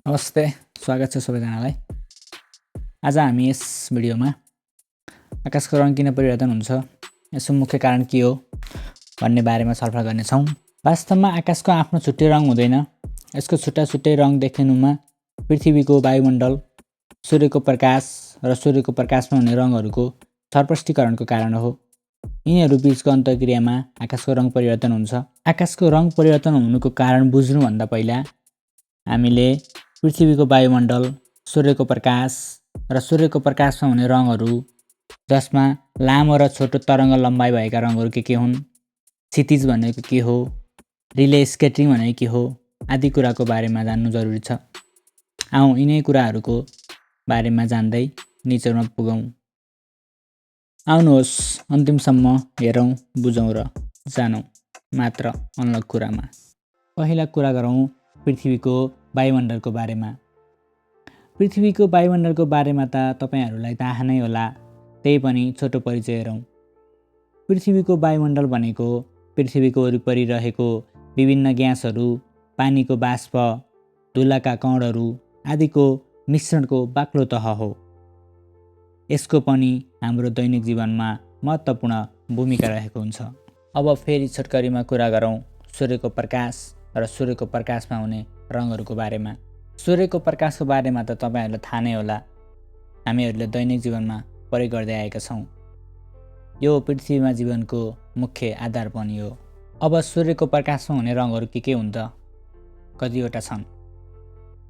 नमस्ते, स्वागत छ सबैजनालाई। आज हामी यस भिडियोमा आकाशको रङ किन परिवर्तन हुन्छ, यसको मुख्य कारण के हो भन्ने बारेमा छलफल गर्नेछौँ। वास्तवमा आकाशको आफ्नो छुट्टै रङ हुँदैन। यसको छुट्टा छुट्टै रङ देखिनुमा पृथ्वीको वायुमण्डल, सूर्यको प्रकाश र सूर्यको प्रकाशमा हुने रङहरूको छरपष्टीकरणको कारण हो। यिनीहरू बीचको अन्तर्क्रियामा आकाशको रङ परिवर्तन हुन्छ। आकाशको रङ परिवर्तन हुनुको कारण बुझ्नुभन्दा पहिला हामीले पृथ्वीको वायुमण्डल, सूर्यको प्रकाश र सूर्यको प्रकाशमा हुने रङहरू, जसमा लामो र छोटो तरङ्ग लम्बाइ भएका रङहरू के हुन्, क्षितिज भनेको के हो, रिले स्क्याटरिङ भनेको के हो आदि कुराको बारेमा जान्नु जरुरी छ। आउँ यिनै कुराहरूको बारेमा जान्दै निचोडमा पुगौँ। आउनुहोस् अन्तिमसम्म हेरौँ, बुझौँ र जानौँ मात्र अनलक कुरामा। पहिला कुरा गरौँ पृथ्वीको वायुमण्डलको बारेमा। पृथ्वीको वायुमण्डलको बारेमा त तपाईहरूलाई थाहा नै होला, त्यही पनि छोटो परिचय हेरौँ। पृथ्वीको वायुमण्डल भनेको पृथ्वीको वरिपरि रहेको विभिन्न ग्यासहरू, पानीको बाष्प, धुलाका कणहरू आदिको मिश्रणको बाक्लो तह हो। यसको पनि हाम्रो दैनिक जीवनमा महत्त्वपूर्ण भूमिका रहेको हुन्छ। अब फेरि छोटकरीमा कुरा गरौँ सूर्यको प्रकाश र सूर्यको प्रकाशमा हुने रङहरूको बारेमा। सूर्यको प्रकाशको बारेमा त तपाईहरूलाई थाहा नै होला, हामीहरूले दैनिक जीवनमा प्रयोग गर्दै आएका छौँ। यो पृथ्वीमा जीवनको मुख्य आधार पनि हो। अब सूर्यको प्रकाशमा हुने रङहरू के हुन् त, कतिवटा छन्।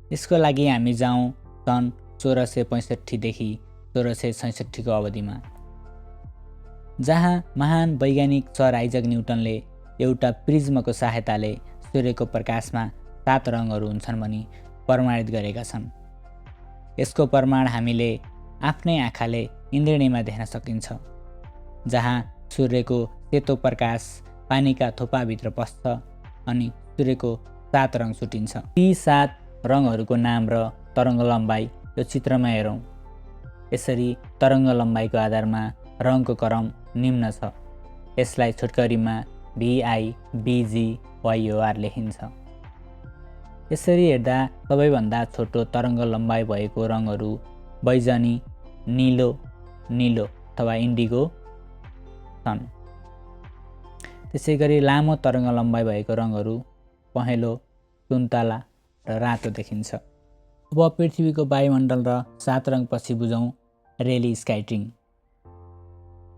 यसको लागि हामी जाउँ सन् 1665 देखि 1666 को अवधिमा, जहाँ महान वैज्ञानिक सर आइजक न्युटनले एउटा प्रिज्मको सहायताले सूर्यको प्रकाशमा 7 रङहरू हुन्छन् भनी प्रमाणित गरेका छन्। यसको प्रमाण हामीले आफ्नै आँखाले इन्द्रेणीमा देख्न सकिन्छ, जहाँ सूर्यको सेतो प्रकाश पानीका थोपाभित्र पस्छ अनि सूर्यको 7 रङ छुटिन्छ। ती 7 रङहरूको नाम र तरङ्ग लम्बाइ यो चित्रमा हेरौँ। यसरी तरङ्ग लम्बाइको आधारमा रङको क्रम निम्न छ। यसलाई छोटकरीमा VIBGYOR लेखिन्छ। यसरी हेर्दा सबैभन्दा छोटो तरङ्ग लम्बाइ भएको रङहरू बैजनी, नीलो अथवा इन्डिगो छन्। त्यसैगरी लामो तरङ्ग लम्बाइ भएको रङहरू पहेँलो, सुन्तला र रातो देखिन्छ। अब पृथ्वीको वायुमण्डल र 7 रङपछि बुझौँ रेली स्क्याटरिङ।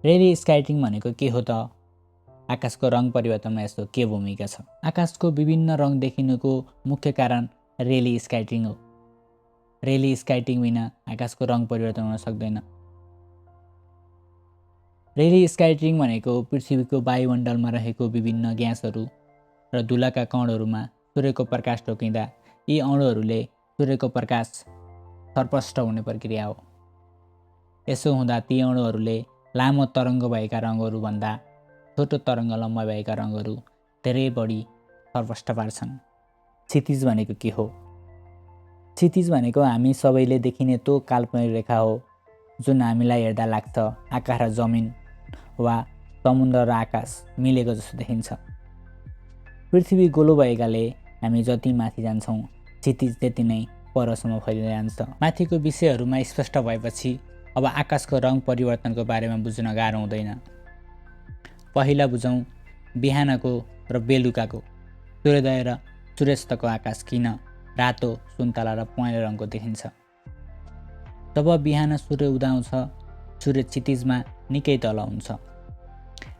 रेली स्क्याटरिङ भनेको के हो त? आकाशको रङ परिवर्तनमा यसको के भूमिका छ? आकाशको विभिन्न रङ देखिनुको मुख्य कारण रेली स्क्याटरिङ हो। रेली स्क्याटरिङ बिना आकाशको रङ परिवर्तन हुन सक्दैन। रेली स्क्याटरिङ भनेको पृथ्वीको वायुमण्डलमा रहेको विभिन्न ग्यासहरू र धुलाका कणहरूमा सूर्यको प्रकाश ठोकिँदा यी अणुहरूले सूर्यको प्रकाश छरपष्ट हुने प्रक्रिया हो। यसो हुँदा ती अणुहरूले लामो तरङ्ग भएका रङहरूभन्दा छोटो तरङ्ग लम्बाइ भएका रङहरू धेरै बढी छरपष्ट पार्छन्। क्षितिज भनेको के हो? क्षितिज भनेको हामी सबैले देखिने त्यो काल्पनिक रेखा हो जुन हामीलाई हेर्दा लाग्छ आकाश र जमिन वा समुद्र र आकाश मिलेको जस्तो देखिन्छ। पृथ्वी गोलो भएकाले हामी जति माथि जान्छौँ क्षितिज त्यति नै परसम्म फैलिँदै जान्छ। माथिको विषयहरूमा स्पष्ट भएपछि अब आकाशको रङ परिवर्तनको बारेमा बुझ्न गाह्रो हुँदैन। पहिला बुझौँ बिहानको र बेलुकाको, सूर्योदय र सूर्यास्तको आकाश किन रातो, सुन्तला र पहेँलो रङको देखिन्छ। जब बिहान सूर्य उदाउँछ, सूर्य क्षितिजमा निकै तल हुन्छ।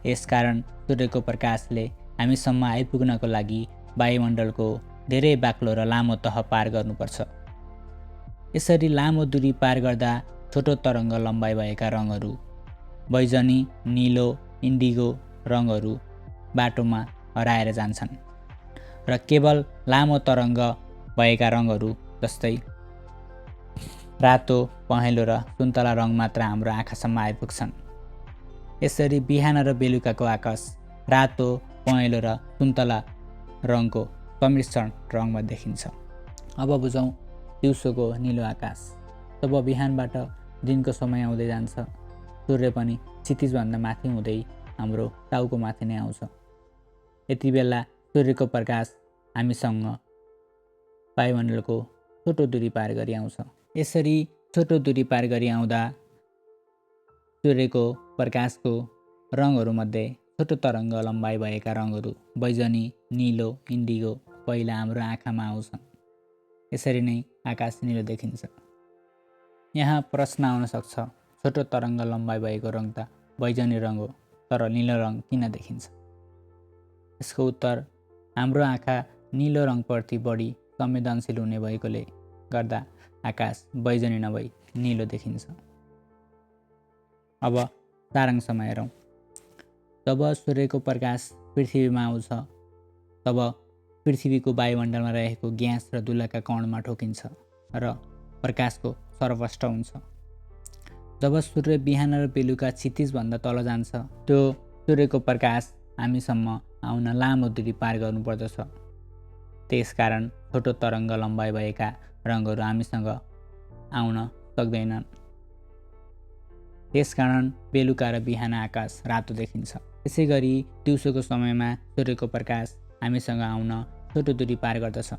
यसकारण सूर्यको प्रकाशले हामीसम्म आइपुग्नको लागि वायुमण्डलको धेरै बाक्लो र लामो तह पार गर्नुपर्छ। यसरी लामो दूरी पार गर्दा छोटो तरङ्ग लम्बाइ भएका रङहरू बैजनी, नीलो, इन्डिगो रङहरू बाटोमा हराएर जान्छन् र केवल लामो तरङ्ग भएका रङहरू जस्तै रातो, पहेँलो र सुन्तला रङ मात्र हाम्रो आँखासम्म आइपुग्छन्। यसरी बिहान र बेलुकाको आकाश रातो, पहेँलो र सुन्तला रङको सम्मिश्रण रङमा देखिन्छ। अब बुझौँ दिउँसोको नीलो आकाश। जब बिहानबाट दिनको समय आउँदै जान्छ, सूर्य पनि क्षितिजभन्दा माथि हुँदै हाम्रो टाउको माथि नै आउँछ। यति बेला सूर्यको प्रकाश हामीसँग वायुमण्डलको छोटो दूरी पार गरी आउँछ। यसरी छोटो दूरी पार गरी आउँदा सूर्यको प्रकाशको रङहरूमध्ये छोटो तरङ्ग लम्बाइ भएका रङहरू बैजनी, नीलो, इन्डिगो पहिला हाम्रो आँखामा आउँछन्। यसरी नै आकाश नीलो देखिन्छ। यहाँ प्रश्न आउन सक्छ, छोटो तरङ्ग लम्बाइ भएको रङ त बैजनी रङ हो, तर नीलो रङ किन देखिन्छ? यसको उत्तर हाम्रो आँखा नीलो रङप्रति बढी संवेदनशील हुने भएकोले गर्दा आकाश बैजनी नभई नीलो देखिन्छ। अब सारांशमा हेरौँ। जब सूर्यको प्रकाश पृथ्वीमा आउँछ तब पृथ्वीको वायुमण्डलमा रहेको ग्यास र धुलाका कणमा ठोकिन्छ र प्रकाशको सर्वष्ट हुन्छ। जब सूर्य बिहान र बेलुका क्षितिजभन्दा तल जान्छ त्यो सूर्यको प्रकाश हामीसम्म आउन लामो दूरी पार गर्नुपर्दछ। त्यसकारण छोटो तरङ्ग लम्बाइ भएका रङहरू हामीसँग आउन सक्दैनन्। त्यसकारण बेलुका र बिहान आकाश रातो देखिन्छ। त्यसै गरी दिउँसोको समयमा सूर्यको प्रकाश हामीसँग आउन छोटो दूरी पार गर्दछ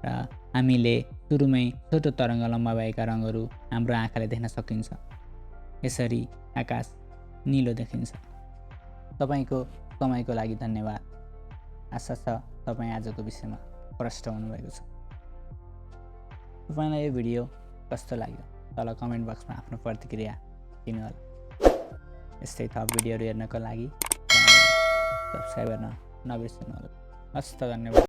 र हामीले सुरुमै छोटो तरङ्ग लम्बाइ भएका रङहरू हाम्रो आँखाले देख्न सकिन्छ। यसरी आकाश नीलो देखिन्छ। तपाईँको समयको लागि धन्यवाद। आशा छ तपाईँ आजको विषयमा प्रष्ट हुनुभएको छ। तपाईँलाई यो भिडियो कस्तो लाग्यो तल कमेन्ट बक्समा आफ्नो प्रतिक्रिया दिनुहोला। यस्तै थप भिडियोहरू हेर्नको लागि सब्सक्राइब गर्न नबिर्सनुहोला। हस्त धन्यवाद।